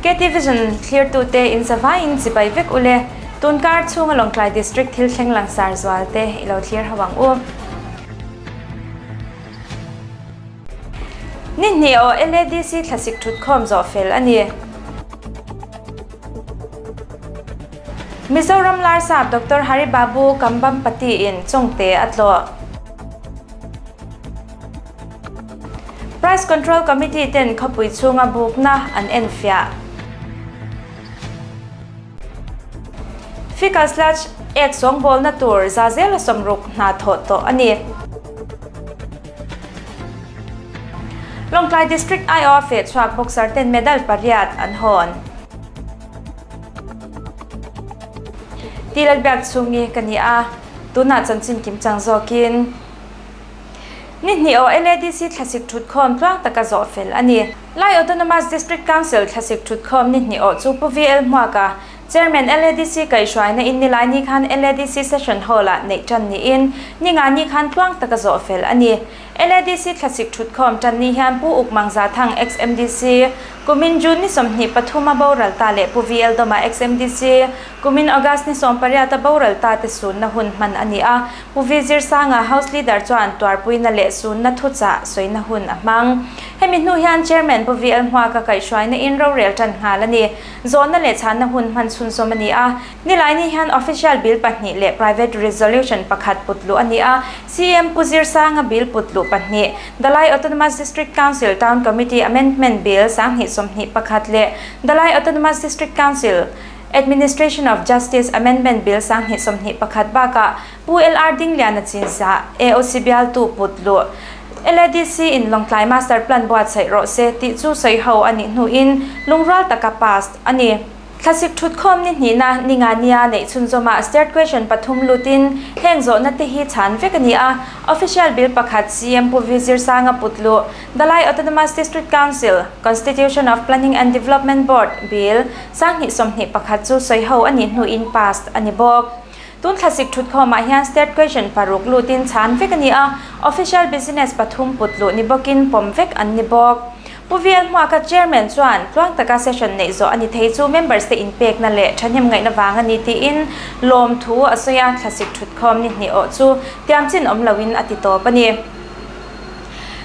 KT Vision thlirtute in zavaiin chibai vek ule. Tunkar chhunga Lawngtlai District thil thleng langsar zual te i lo thlir ho ang u. Ni hnih aw LADC thlasik thutkhawm zawh fel a ni. Mizoram Larsap Doctor Hari Babu Kambhampati in Chawngte a tlawh. Price Control Committee ten khawpui chhunga bukna an enfiah. Fecal sludge ek sawngbawlna tur za zela 60 hna thawh tawh a ni. Lawngtlai District aiawha fehchhuak boxer ten medal pariat an hawn. Tilalbiak chhungi ka ni a, tunah chanchin kimchang zawkin. Ni hnih aw LADC thlasik thutkhawm tluang taka zawh fel a ni. Lai Autonomous District Council thlasik thutkhawm ni hnih aw chu Pu VL Hmuaka, Chairman LADC kaihhruaina in nilai ni khan LADC Session Hall ah neih tan niin ni nga ni khan tluang taka zawh fel a ni. LADC thlasik thutkhawm tan ni hian Pu Uk Mangza Thang ex-MDC, kumin June ni 23 a boral ta leh Pu VL Dawma ex-MDC, kumin August ni 18 a boral ta te sunna hun hman a ni a. Pu V Zirsanga, House Leader chuan tuarpuina leh sunna thuchah sawina hun a hmang. Hemi hnu hian Chairman Pu VL Hmuaka kaihhruaina in rorel tan nghal a ni. Zawhna leh chhanna hun hman chhunzawm a ni a. Nilaini hian Official Bill pahnih leh Private Resolution pakhat put luh a ni a. CM Pu Zirsanga Bill put luh pahnih, Dalai Autonomous District Council Town Committee Amendment Bill 2021 leh Dalai Autonomous District Council Administration of Justice Amendment Bill 2021 bakah Pu LR Dingliana Chinsa AOC bialtu put luh LADC in Lawngtlai Master Plan buatsaih rawh se tih chu sawi ho a nih hnuin lungrual taka passed a ni. Thlasik thutkhawm ni hnihna ni nga nia neih chhunzawmah Starred Question pathum lutin heng zawhna te hi chhan vek a ni a. Official Bill pakhat CM Pu V Zirsanga put luh Dalai Autonomous District Council, Constitution of Planning and Development Board, Bill, 2021 chu sawi ho a nih hnuin passed a ni bawk. Tun thlasik thutkhawmah hian Starred Question paruk lutin chhan vek a ni a, Official Business pathum put luh ni bawkin pawm vek an ni bawk. Pu VL Hmuaka Chairman chuan tluang taka session neih zawh a ni thei chu members te inpekna leh thahnem ngaihna vang a ni tiin lawm thu a sawi a, thlasik thutkhawm ni hnih awh chu tiamchin awm loin a ti tawp a ni.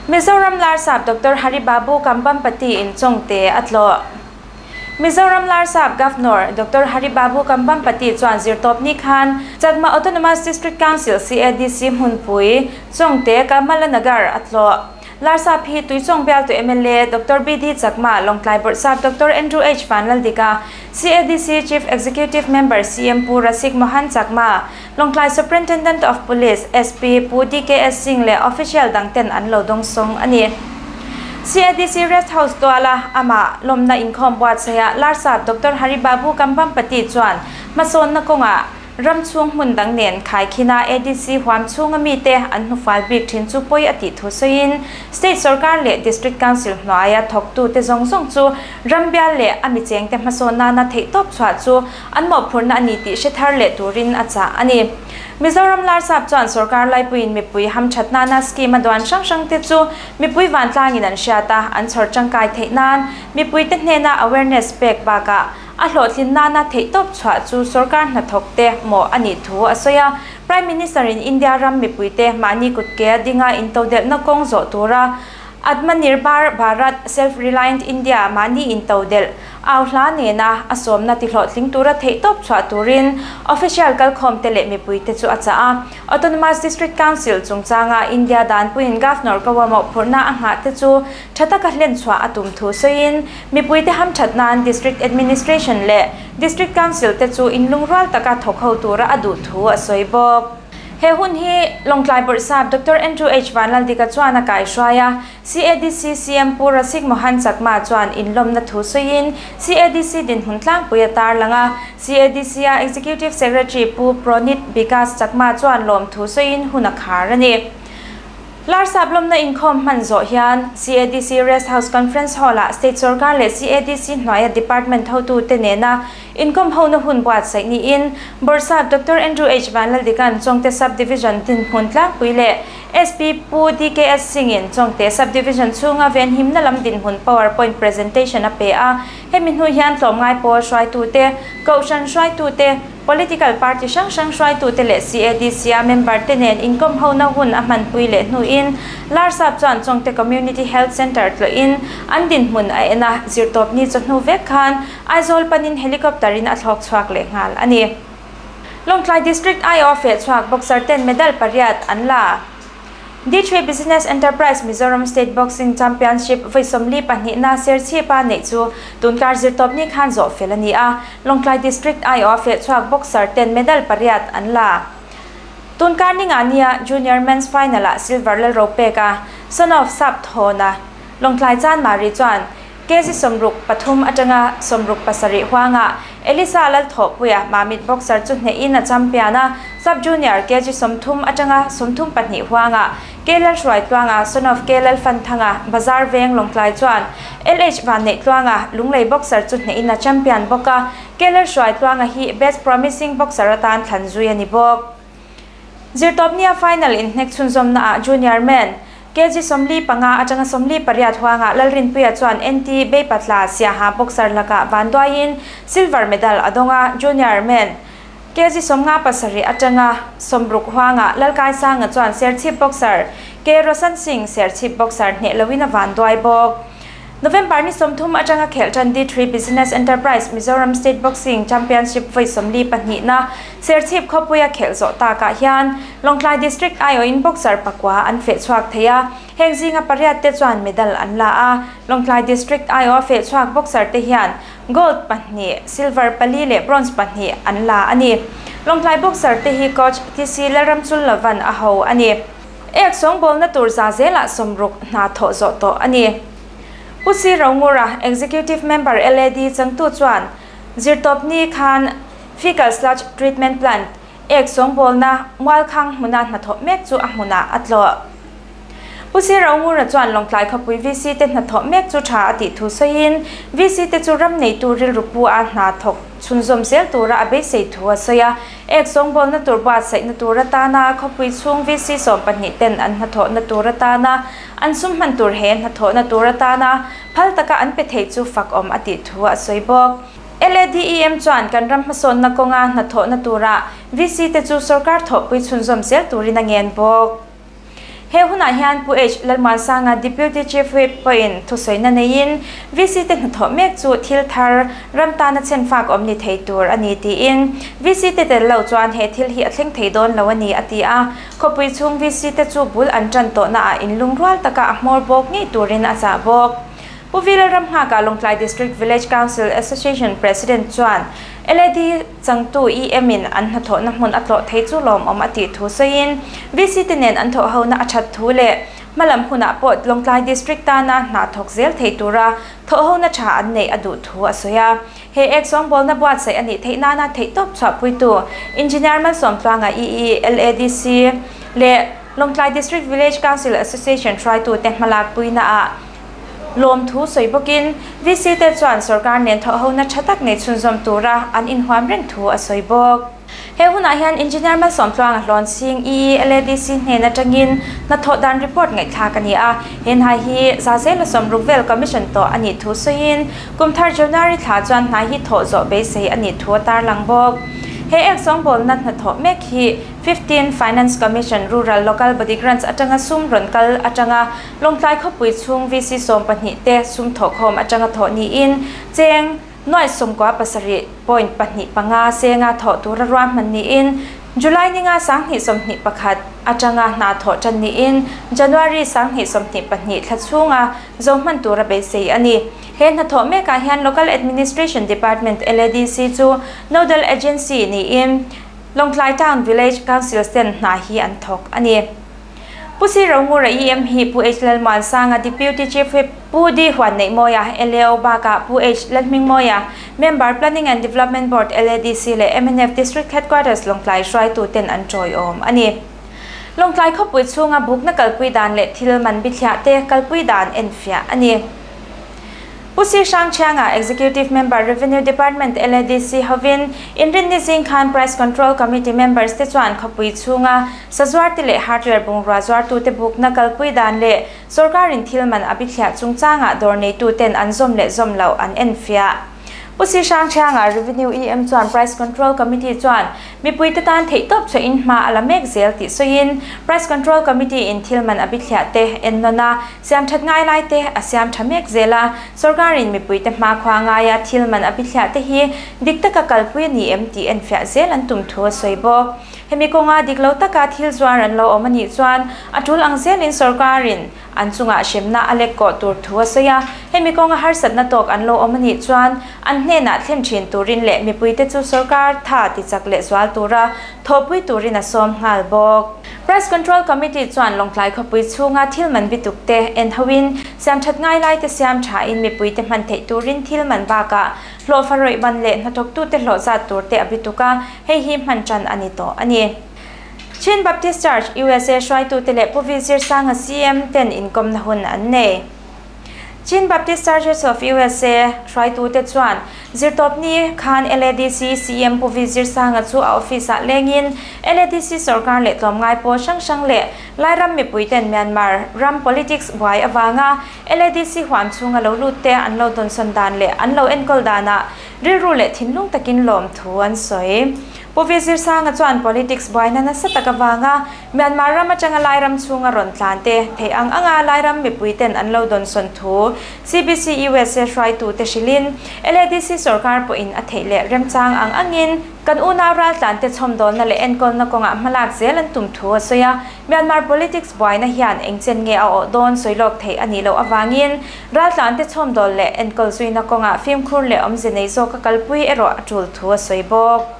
Mizoram Larsap Doctor Hari Babu Kambhampati in Chawngte a tlawh. Mizoram Larsap Governor Doctor Hari Babu Kambhampati chuan zirtawp ni khan Chakma Autonomous District Council, CADC, hmunpui Chawngte Kamala Nagar a tlawh. Larsap hi Tuichawng bialtu mla Doctor BD Chakma, Lawngtlai Bawrhsap Doctor Andrew H Vanlaldika, CADC Chief Executive Member CM Pu Rasik Mohan Chakma, Lawngtlai Superintendent of Police, SP, Pu DKS Singh leh official dang ten an lo dawngsawng a ni. CADC Rest House tuala amah lawmna inkhawm buatsaihah Larsap Doctor Hari Babu Kambhampati chuan hmasawnna kawngah ram chhung hmun dang nen khaikhina ADC huam chhunga mite an hnufal bik thin chu pawi a tih thu sawiin State sorkar leh District Council hnuaia thawktute zawng zawng chu ram bial leh a michengte hmasawn nana theihtawp chhuah chu an mawhphurhna a ni tih hre thar leh turin a chah a ni. Mizoram Larsap chuan sorkar laipuiin mipui hamthat nana scheme a duan hrang hrang te chu mipui vantlangin an hriat a, an chhawr tangkai theih nan mipuite hnena awareness pek bakah a hlawhtlin nana theihtawp chhuah chu sorkar hnathawk te mawh a nih thu a sawi a. Prime Minister in India ram mipuite mahni kutke a dinga intodelhna kawng zawh tura Atmanirbhar Bharat, Self-Reliant India, mahni intodelh au hla nena a sawmna tihlawhtling tura theihtawp chhuah turin official kalkhawm te leh mipui te chu a chah a. Autonomous District Council chungchanga India danpuiin Governor ka uamawh phurhna a nghah te chu tha taka hlen chhuah a tum thu sawiin mipui te hamthat nan District Administration leh District Council te chu inlungrual taka thawk ho tura a duh thu a sawi bawk. He hun hi Lawngtlai Bawrhsap Doctor Andrew H Vanlaldika chuan a kaihruai a, CADC CM Pu Rasik Mohan Chakma chuan inlawmna thu sawiin CADC dinhmun tlangpui a tarlang a, CADC a Executive Secretary Pu Pronit Bikas Chakma chuan lawm thu sawiin hun a khar a ni. Larsap lawmna inkhawm hman zawh hian CADC Rest House Conference Hall-ah State Sorkar leh CADC hnuaia Department hotute nena inkawm hona hun buatsaih niin Bawrhsap Doctor Andrew H. Vanlaldika'n Chawngte Sub-Division dinhmun tlangpui leh SP Pu DKS Singh-in Chawngte Sub-Division chhunga venhimna lam dinhmun power point presentation a pe a, hemi hnu hian tlawmngai pawl hruaitute, kohhran hruaitute, Political party hrang hrang hruaitute leh CADC-a member te nen inkawm hona hun a hmanpui leh hnuin Larsap chuan Chawngte Community Health Centre tlawhin an dinhmun a en a, zirtawpni chawhnu vek khan Aizawl panin helicopter in a thlawk chhuak leh nghal a ni. Lawngtlai District aiawh fehchhuak boxer ten medal pariat an la. D-Three Business Enterprise Mizoram State Boxing Championship vawi 42na Serchhipa neih chu tunkar zirtawpni khan zawh fel a ni a, Lawngtlai District aiawha fehchhuak boxer ten medal pariat an la. Tunkar ninga nia Junior Men's Final-ah silver Lalropeka, son of Sapthawna, Lawngtlai Chanmari chuan Kg 63 atanga 67 huangah Elisa Lalthawhpuia Mamit boxer chu hnehin a champion a, Sub Junior kg 30 atanga 32 huangah K Lalhruaitluanga, son of K Lalfanthanga, Bazar Veng Lawngtlai chuan LH Vanneihtluanga, Lunglei boxer chu hnehin a champion bawk a, K Lalhruaitluanga hi Best Promising Boxer atan thlan zui a ni bawk. Zirtawpnia final inhnek chhunzawmnaah Junior Men, Kg 45 atanga 48 huangah Lalrinpuia chuan NT Beipatla Siaha boxer lakah vanduaiin silver medal a dawng a, Junior Men, Kg 57 atanga 60 huangah Lalkaisanga chuan Serchhip boxer K Roshan Singh Serchhip boxer hneh loin a vanduai bawk. November ni 30 atanga khelh tan D-Three Business Enterprise Mizoram State Boxing Championship vawi 42na Serchhip khawpuia khelh zawh takah hian Lawngtlai District aiawhin boxer pakua an feh chhuak thei a, heng zinga pariat te chuan medal an la a, Lawngtlai District aiawha feh chhuak boxer te hian gold pahnih, silver pali leh bronze pahnih an la a ni. Lawngtlai boxer te hi coach TC Lalramchullovan a ho a ni. Ek sawngbawlna tur za zelah 60 hna thawh zawh tawh a ni. Pu C Rongura, Executive Member LAD changtu chuan zirtawpni khan Fecal Sludge Treatment Plant, ek sawngbawlna Mualkhang hmuna hnathawh mek chu a hmunah a tlawh. Pu C Rongura chuan Lawngtlai khawpui VC te hnathawh mek chu tha a tih thu sawiin VC te chu ram neitu rilru pu a hna thawk chhunzawm zel tura a beisei thu a sawi a. Ek sawngbawlna tur buatsaihna tur atana khawpui chhung VC 12 ten an hnathawhna tur atana an sum hman tur he hnathawhna tur atana phal taka an pe thei chu fak awm a tih thu a sawi bawk. LADEM chuan kan ram hmasawnna kawnga hnathawhna tura VC te chu sorkar thawhpui chhunzawm zel turin a ngen bawk. He hunah hian Pu H Lalmuansanga Deputy Chief Whip pawhin thusawiina neiin VC te hnathawh mek chu thil thar ram tana chhenfak awm ni thei tur a ni tiin VC te tel lo chuan he thil hi a thleng thei dawn lo a ni a ti a. Khawpui chhung VC te chu bul an tan tawhnaah inlungrual taka a hmawr bawk ngei turin a chah bawk. Pu V Lalramnghaka Lawngtlai District Village Council Association President chuan LAD changtu EM in an hnathawhna hmun a tlawh thei chu lawmawm a tih thu sawiin VC te nen an thawh hona a that thu leh hmalam hunah pawh Lawngtlai District tana hna thawk zel thei tura thawh hona tha an neih a duh thu a sawi a. He ek sawngbawlna buatsaih a nih theih nana theihtawp chhuahpuitu Engineer Malsawmtluanga EE LADC leh Lawngtlai District Village Council Association hruaitute hmalakpuinaah lawm thu sawi bawkin VC te chuan sorkar nen thawh hona tha tak nei chhunzawm tura an inhuam reng thu a sawi bawk. He hunah hian Engineer Malsawmtluanga Hlawn Singh EE LADC hnen atangin hnathawh dan report ngaihthlak a ni a, he hnai hi za zela 60 vel commission tawh a nih thu sawiin kumthar January thla chuan hnai hi thawh zawh beisei a nih thu a tarlang bawk. He ek sawngbawlna hnathawh mek hi 15 Finance Commission Rural Local Body Grants atanga sum rawn kal atanga Lawngtlai khawpui chhung VC 12 te sum thawhkhawm atanga thawh niin cheng nuai 97.25 senga thawh tura ruahman niin July ninga 2021 atanga hna thawh tan niin January 2022 thla chhunga zohman tura beisei a ni. He hnathawh mekah hian Local Administration Department LADC chu nodal agency niin Lawngtlai Town Village Council ten hna hi an thawk a ni. Pu C Rongura EM hi Pu H Lalmuansanga Deputy Chief Whip Pu D Huanneihmawia LAO bakah Pu H Lalhmingmawia Member Planning and Development Board LADC leh MNF District Headquarters Lawngtlai hruaitu ten an tawiawm a ni. Lawngtlai khawpui chhunga bukna kalpui dan leh thil man bithliah te kalpui dan enfiah a ni. Pu Si Hrangchhianga, Executive Member, Revenue Department, LADC hovin Inrinni zing khan Price Control Committee members te chuan khawpui chhunga sazuar te leh hardware bungrua zuartute bukna kalpui dan leh sorkarin thil man a bithliah chungchangah dawr neituten an zawm leh zawm loh an enfiah. Pu Si Hrangchhianga, Revenue EM chuan Price Control Committee chuan mipuite tan theihtawp chhuahin hma a la mek zel tih sawiin Price Control Committee in thil man a bithliah te ennawn a, siam that ngai lai te a siam tha mek zel a, sorkarin mipuite hmakhua ngaia thil man a bithliah te hi dik taka kalpui a ni em tih enfiah zel an tum thu a sawi bawk. Hemi kawnga dik lo taka thil zuar an lo awm a nih chuan a tul ang zelin sorkarin an chungah hremna a lek kawh tur thu a sawi a, hemi kawnga harsatna tawk an lo awm a nih chuan an hnenah thlen thin turin leh mipuite chu sorkar tha tichak leh zual tura thawhpui turin a sawm nghal bawk. Price Control Committee chuan Lawngtlai khawpui chhunga thil man bituk te en hoin siam that ngai lai te siam thain mipuite hman theih turin thil man bakah hlawhfa rawih ban leh hnathawktute hlawh zat tur te a bituk a, hei hi hman tan a ni tawh a ni. Chin Baptist Church, usa hruaitute leh Pu V Zirsanga CM ten inkawmna hun an nei. Chin Baptist Churches of usa hruaitute chuan zirtawpni khan LADC CM Pu V Zirsanga chu a office-ah lengin LADC sorkar leh tlawmngai pawl hrang hrang leh Lairam mipuiten Myanmar ram politics buai avanga LADC huam chhunga lo lut te an lo dawnsawn dan leh an lo enkawl danah rilru leh thinlung takin lawmthu an sawi. Pu V Zirsanga chuan politics buaina nasa tak avanga Myanmar ram atanga Lairam chhunga rawn tlan te theih ang anga Lairam mipuiten an lo dawnsawn thu CBC usa hruaitute hrilhin LADC sorkar pawhin a theih leh remchang ang angin kan unau raltlan te chhawmdawlna leh enkawlna kawngah hmalak zel an tum thu a sawi a. Myanmar politics buaina hian engchen nge a awh dawn sawi lawk theih a nih loh avangin raltlan te chhawmdawl leh enkawl zuina kawngah fimkhur leh awmze nei zawka kalpui erawh a tul thu a sawi bawk.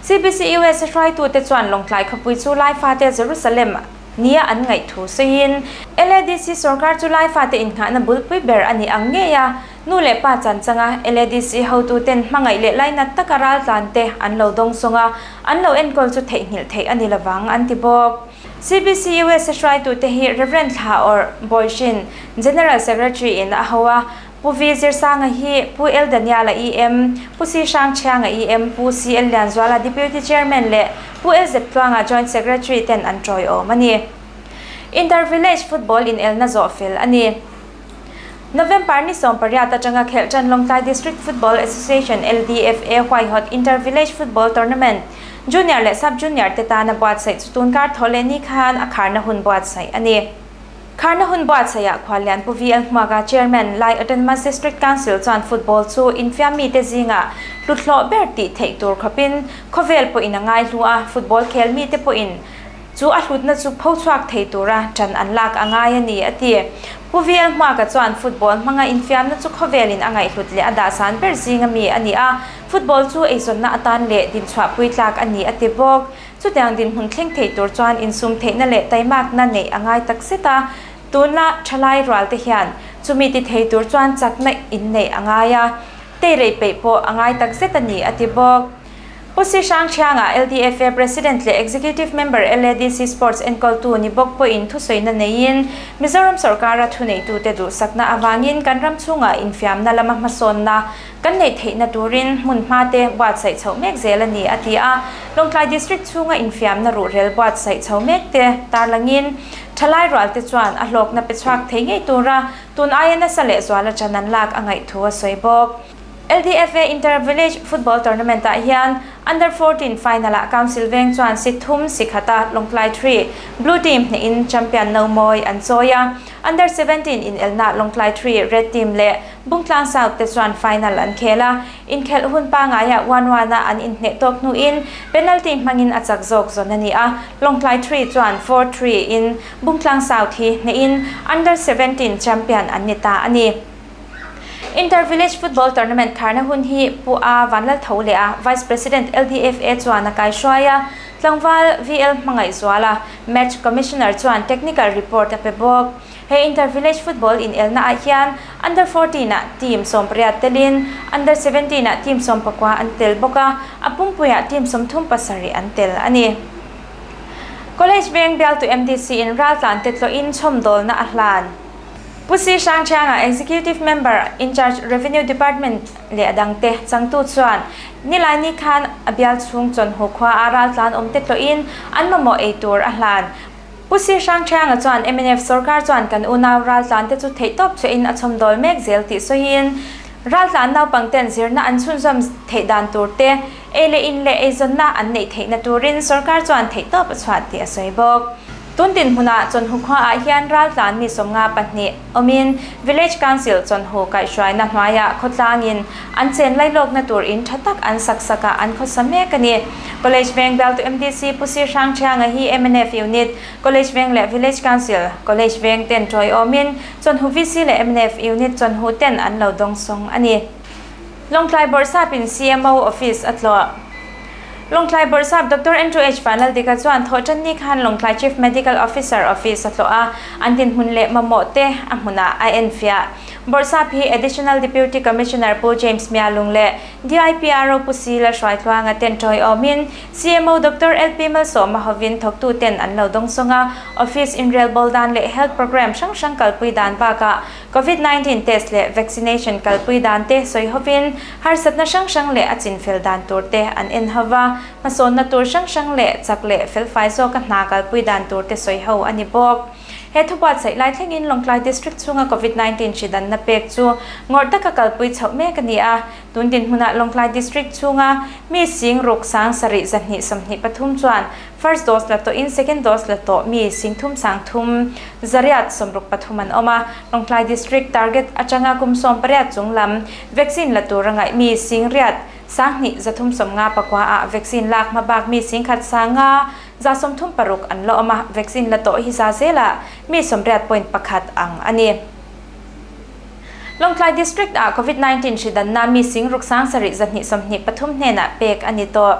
CBC usa hruaitute chuan Lawngtlai khawpui chu Laifate Jerusalem nia an ngaih thu sawiin LADC sorkar chu Laifate innghahna bulpui ber a ni ang ngei a, nu leh pa chan changa LADC hotuten hmangaih leh lainat taka raltlante an lo dawng sawng a, an lo enkawl chu theihnghilh theih a ni lovang an ti bawk. CBC usa hruaitute hi Rev. Thla Awrh Bawihrin, General Secretary in a ho a, Pu V Zirsanga hi Pu L Daniala EM, Pu C Hrangchhianga EM, Pu C L Lianzuala Deputy Chairman leh Pu L Zeptluanga Joint Secretary ten an tawiawm a ni. Inter Village Football inelna zawh fel a ni. November ni 18 atanga khelh tan Lawngtlai District Football Association, LDFA, huaihawt Inter Village Football Tournament Junior leh Sub Junior te tana buatsaih chu tunkar thaw leh ni khan a kharna hun buatsaih a ni. Kharna hun buatsaihah Khuallian Pu VL Hmuaka, Chairman, Lai Autonomous District Council chuan football chu infiam mite zingah hluthlawh ber tih theih tur khawpin khawvel pawhin a ngai hlu a, football khel mite pawhin chu a hlutna chu pho chhuak thei tura ṭan an lak a ngai a ni, a ti. Pu VL Hmuaka chuan football hmanga infiamna chu khawvelin a ngaihhlut leh a dahsan ber zinga mi a ni a, football chu eizawnna atan leh dinchhuahpui tlak a ni, a ti bawk. Chutiang dinhmun thleng thei tur chuan insum theihna leh taimakna neih a ngai tak zet a, tunla thalai rual te hian chumi ti thei tur chuan chakna inneih a ngai a, teirei peih pawh a ngai tak zet a ni, a ti bawk. Pu Si Hrangchhianga, LDFA President leh Executive Member LADC Sports enkawltu ni bawk pawhin thusawina neiin Mizoram sawrkara thuneitute duhsakna avangin kan ram chhungah infiamna lama hmasawnna Kan neih theihna turin hmun hma te buatsaih chhoh mek zel a ni, a ti a. Lawngtlai District chhunga infiamna ruhrel buatsaih chho mek te tarlangin thalai rual te chuan a hlawkna pe chhuak thei ngei tura tun aia nasa leh zuala chan an lak a ngaih thu a sawi bawk. LDFA Inter Village Football Tournament ah hian Under 14 final ah Council Veng chuan si thum si khata Lawngtlai 3 Blue Team hnehin champion no mawi an chawi a. Under 17 inelna Lawngtlai 3 Red Team leh Bungtlang South te chuan final an khel a, inkhelh hun pangaiah one one a an inhneh tawk hnuin penalty hmangin a chak zawk zawn a ni a, Lawngtlai 3 chuan 4-3 in Bungtlang South hi hnehin Under 17 champion an ni ta a ni. Inter Village Football Tournament kharna hun hi Pu A Vanlaltho leh a Vice President LDFA chuan a kaihruai a, tlangval VL Hmangaihzuala Match Commissioner chuan technical report a pe bawk. He Inter Village Football inelna ah hian Under 14 ah team 18 telin Under 17 ah team 19 an tel bawk a, a pumpuiah team 37 an tel a ni. College Veng bialtu MDC in raltlan te tlawhin chhawmdawlna a hlan. Pu Si Hrangthianga, Executive Member, Incharge Revenue Department leh a dangte changtu chuan Nilaini khan a bial chhung chawnhu khua a raltlan awmte tlawhin an mamawh ei tur a hlan. Pu Si Hrangthianga chuan mnf sorkar chuan kan unau raltlan te chu theihtawp chhuahin a chhawmdawl mek zel tih sawiin raltlan naupangten zirna an chhunzawm theih dan tur te, Ei leh in leh eizawnna an neih theihna turin sorkar chuan theihtawp a chhuah tih a sawi bawk. Tun dinhmunah Chawnhu khuaah hian raltlan mi 52 awmin Village Council Chawnhu kaihhruaina hnuaiah khawtlangin an chen lailawkna tur in tha tak an sak sakah an khawsa mek a ni. College Veng bialtu MDC Pu Sir Hrangthianga hi mnf Unit, College Veng leh Village Council, College Veng ten tawiawmin Chawnhu VC leh mnf Unit Chawnhu ten an lo dawngsawng a ni. Lawngtlai Bawrhsapin CMO Office a tlawh. Lawngtlai Bawrhsap Doctor Andrew H. Vanlaldika chuan thawhṭanni khan Lawngtlai Chief Medical Officer Office a tlawh a, an dinhmun leh mamawh te a hmunah a enfiah. Bawrhsap hi Additional Deputy Commissioner Pu James Mialung leh DIPRO Pu Sila Hruaitluanga ten tawiawmin CMO Doctor LP Malsawma hovin thawktu ten an lo dawngsawng a, Office inrelbawl dan leh Health Programme hrang hrang kalpui dan bakah Covid 19 test leh vaccination kalpui dan te sawi hovin harsatna hrang hrang leh a chinfel dan tur te an en ho va, hmasawnna tur hrang hrang leh chak leh felfai zawka hna kalpui dan tur te sawi ho a ni bawk. He thubuatsaih lai thlengin Lawngtlai District chhunga Covid 19 hri danna pek chu ngawrh taka kalpui chhoh mek a ni a, tun dinhmunah Lawngtlai District chhunga mi sing ruk sang sarih 223 chuan First dose la tawhin second dose la tawh mi 30 30 863 an awm a, Lawngtlai District target atanga kum 18 chung lam vaccine la tur a ngaih mi 8 2 359 ah vaccine lak hma bak mi 1 5 136 an la awm a, vaccine la tawh hi za zelah mi 80.1 ang a ni. Lawngtlai District ah Covid 19 hri danna mi 6 7 223 hnenah pek a ni tawh.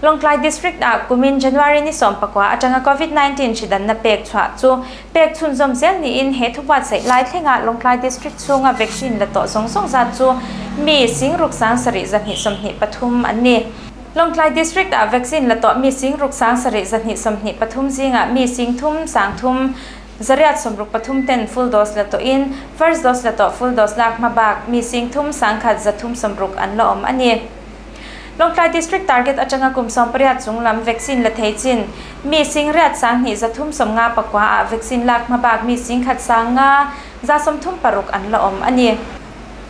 Lawngtlai District ah kumin January ni 19 atanga Covid 19 hri danna pek chhuah chu pek chhunzawm zel niin he thubuatsaih lai thlengah Lawngtlai District chhunga vaccine la tawh zawng zawng zat chu mi 6 7 223 an ni. Lawngtlai District ah vaccine la tawh mi 6 7 223 zingah mi 3 3 863 ten full dose la tawhin first dose la tawh full dose lak hma bak mi 3 1 360 an la awm a ni. Lawngtlai District target atanga kum 18 chung lam vaccine la thei chin mi 8 1 359 ah vaccine lak hma bak mi 1 5 136 an la awm a ni.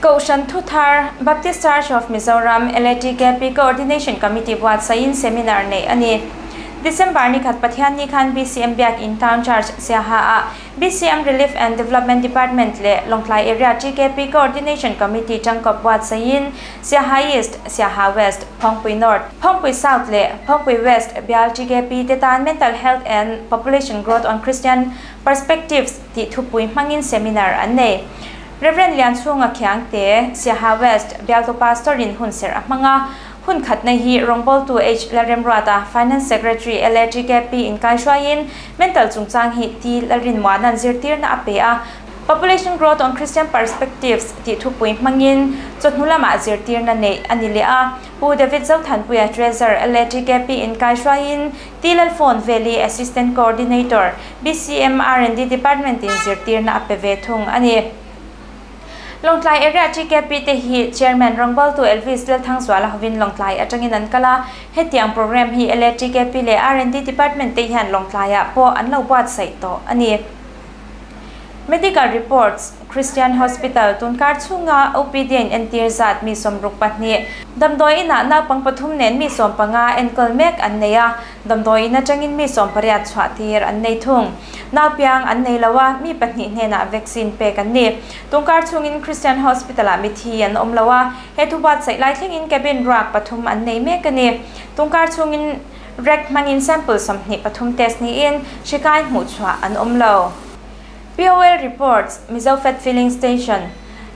Kohhran Thuthar, Baptist Church of Mizoram, LATKP Coordination Committee buatsaihin seminar neih a ni. December ni khat Pathianni khan BCM Biak In Town Church Siaha ah BCM Relief and Development Department leh Lawngtlai Area TKP Coordination Committee tangkawp buatsaihin Siaha East, Siaha West, Phawngpui North, Phawngpui South leh Phawngpui West bial TKP te tan Mental Health and Population Growth on Christian Perspectives tih thupui hmangin seminar an nei. Rev. Lianchhunga Khiangte, Siaha West, bialtu Pastor in hun serh a hmang a, hun khatna hi rawngbawltu H. Lalremruata, Finance Secretary LATKP in kaihruaiin mental chungchang hi T. Lalrinmuana'n zirtirna a pe a, Population Growth on Christian Perspectives tih thupui hmangin chawhnu lamah zirtirna neih a ni leh a, Pu David Zothanpuia, Treasurer LATKP in kaihruaiin T. Lalfawn Veli, Assistant Coordinator, BCM R&D Department in zirtirna a pe ve thung a ni. Lawngtlai Area TKP te hi Chairman rawngbawltu Elvis Lalthangzuala hovin Lawngtlai atangin an kal a, hetiang program hi LATKP leh R&D Department te hian Lawngtlaiah pawh an lo buatsaih tawh a ni. Medical Reports, Christian Hospital tunkar chhunga OPD a inentir zat mi 62, damdawi inah naupang pathum nen mi 15 enkawl mek an nei a, damdawi in atangin mi 18 chhuah tir an nei thung. Naupiang an nei lo a, mi pahnih hnenah vaccine pek an ni. Tunkar chhungin Christian Hospital-ah mithi an awm lo a, he thu buatsaih lai thlengin cabin ruak pathum an nei mek a ni. Tunkar chhungin Rek hmangin sample 23 test niin hri kai hmuh chhuah an awm lo. POL reports, Mizofed Filling Station.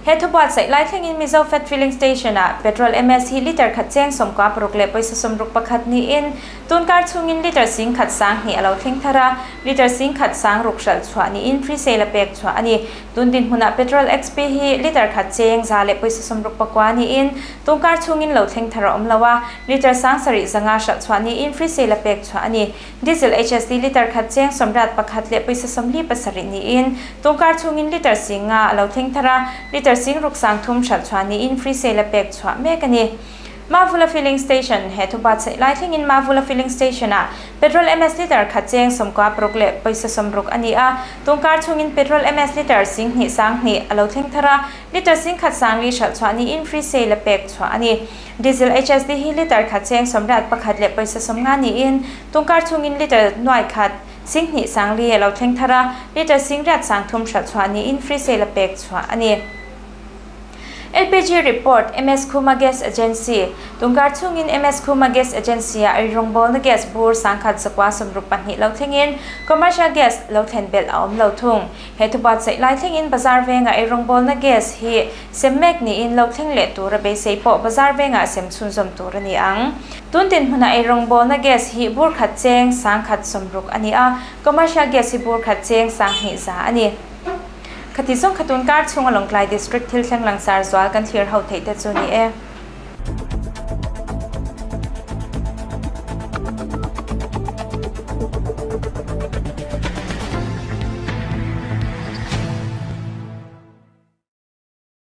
He thu buatsaih lai thlengin Mizofed Filling Station-ah Petrol MS hi litre khat cheng 16 leh pawisa 61 niin tunkar chhungin litre 10,000 20 a lo thleng thar a, litre 10,000 6,000 hralh chhuah niin free sale a pek chhuah a ni. Tun dinhmunah Petrol XP hi litre khat cheng 100 leh pawisa 69 niin tunkar chhungin lo thleng thar a awm lo a, litre 7,500 hralh chhuah niin free sale a pek chhuah a ni. Diesel HSD litre khat cheng 81 leh pawisa 47 niin tunkar chhungin litre 5,000 a lo thleng thar a, litre 6,300 hralh chhuah niin free sale a pek chhuah mek a ni. Mavula Filling Station he thu buatsaih lai thlengin Mavula Filling Station-ah Petrol MS litre khat cheng 96 leh pawisa 60 a ni a, tunkar chhungin Petrol MS litre 2,000 20 a lo thleng thar a, litre 1,000 4 hralh chhuah niin free sale a pek chhuah a ni. Diesel HSD hi litre khat cheng 81 leh pawisa 50 niin tunkar chhungin litre 1,000 2,400 a lo thleng thar a, litre 8,300 hralh chhuah niin free sale a pek chhuah a ni. LPG report MS Khuma Gas Agency tunkar chhungin MS Khuma Gas Agency a eirawngbawl na gas bur 1,162 lo thlengin commercial gas lo thlen belh a awm lo thung. He thu buatsaih lai thlengin bazar venga eirawngbawl na gas hi sem mek niin lo thleng leh tur a beisei pawh bazar venga sem chhunzawm tur a ni ang. Tun din hmuna eirawngbawl na gas hi bur khat cheng 1,060 a ni a, commercial gas hi bur khat cheng 2,100 a ni. Khati zawng khatun kar chhunga Lawngtlai District thil thleng langsar zual kan thlir ho theih te chu ni e.